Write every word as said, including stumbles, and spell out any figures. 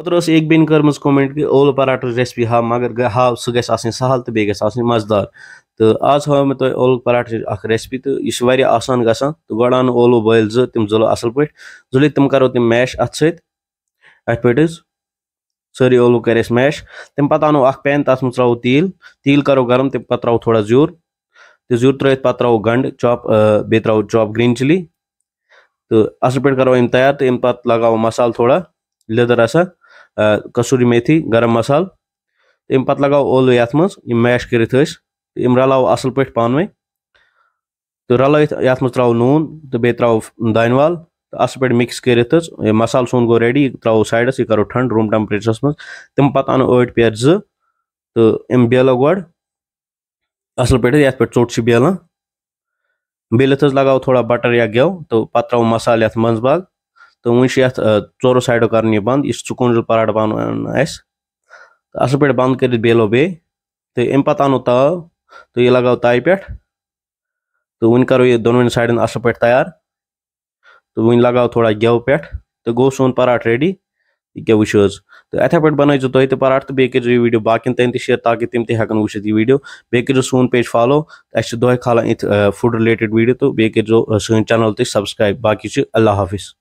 اوترٕ ٲس أکۍ بیٚنہِ کٔرمٕژ comment کہِ اولہٕ پراٹھٕچ recipe ہاو، مگر گٔے ہاو سُہ گژھِ آسٕنۍ سہل تہٕ بیٚیہِ گژھِ آسٕنۍ مَزٕدار۔ تہٕ آز ہٲو مےٚ تۄہہِ اولہٕ پراٹھٕچ اکھ recipe، تہٕ یہِ چھِ واریاہ آسان گژھان۔ تہٕ گۄڈٕ اَنو اولہٕ بٲلۍ زٕ، تِم زٕلو اَصٕل پٲٹھۍ۔ زٕلِتھ تِم کَرو تِم mash اَتھٕ سۭتۍ، اَتھٕ پٲٹھۍ حظ۔ سٲری ٲلوٕ کٔرۍ اَسہِ mash۔ تَمہِ پَتہٕ اَنو اَکھ pan، تَتھ منٛز ترٛاوو تیٖل۔ تیٖل کَرو گرم، تَمہِ پَتہٕ ترٛاوو تھوڑا زیُر۔ تہٕ زیُر ترٛٲوِتھ پَتہٕ ترٛاوو گنٛڈٕ chop، آ، بیٚیہِ ترٛاوو chop green chilli۔ تہٕ اَصٕل پٲٹھۍ کَرو یِم تیار تہٕ اَمہِ پَتہٕ لَگاوو مصالہٕ تھوڑا، لیٚدٕر رَژھا، آ، کسوٗری میتھی، گرم مصالہٕ۔ تہٕ اَمہِ پَتہٕ لَگاوو ٲلوٕ یَتھ منٛز یِم mash کٔرِتھ ٲسۍ۔ تہٕ یِم رَلاوو اَصٕل پٲٹھۍ پانہٕ ؤنۍ۔ تہٕ رَلٲوِتھ یَتھ منٛز ترٛاوو نوٗن تہٕ بیٚیہِ ترٛاوو دانہِ وَل تہٕ اَصٕل پٲٹھۍ mix کٔرِتھ حظ۔ یہِ مصالہٕ سون گوٚو ready، یہِ ترٛاوو sideس، یہِ کَرو ٹھنٛڈ room temperatureس منٛز۔ تَمہِ پَتہٕ اَنو ٲٹۍ پیٹہِ زٕ تہٕ یِم بیلو گۄڈٕ اَصٕل پٲٹھۍ، یَتھ پٮ۪ٹھ ژوٚٹ چھِ بیلان۔ بیلِتھ حظ لَگاوو تھوڑا butter یا گٮ۪و تہٕ پَتہٕ ترٛاوو مصالہٕ یَتھ منٛز باگ۔ تہٕ وۄنۍ چھِ یَتھ، آ، ژورو sideو کَرُن یہِ بنٛد۔ یہِ چھُ ژُکوٗنٛجل پراٹھ بَناوُن اَسہِ۔ تہٕ اَصٕل پٲٹھۍ بنٛد کٔرِتھ بیلو بیٚیہِ۔ تہٕ اَمہِ پَتہٕ اَنو تاو تہٕ یہِ لَگاوو تایہِ پٮ۪ٹھ۔ تہٕ وۄنۍ کَرو یہِ دۄنوٕنی sideن اَصٕل پٲٹھۍ تیار۔ تہٕ وۄنۍ لَگاو تھوڑا گٮ۪و پٮ۪ٹھ۔ تہٕ گوٚو سون پراٹھ ready۔ یہِ کیٛاہ وٕچھِو حظ۔ تہٕ یِتھَے پٲٹھۍ بَنٲیزیو تُہۍ تہِ پراٹھ تہٕ بیٚیہِ کٔرۍزیو یہِ video باقیَن تام تہِ share، تاکہِ تِم تہِ ہٮ۪کَن وٕچھِتھ یہِ video۔ بیٚیہِ کٔرۍزیو سون page follow۔ اَسہِ چھِ دۄہَے کھالان یِتھ، آ، food related video، تہٕ بیٚیہِ کٔرۍزیو، آ، سٲنۍ channel تہِ subscribe۔ باقی چھِ اللہ حافظ۔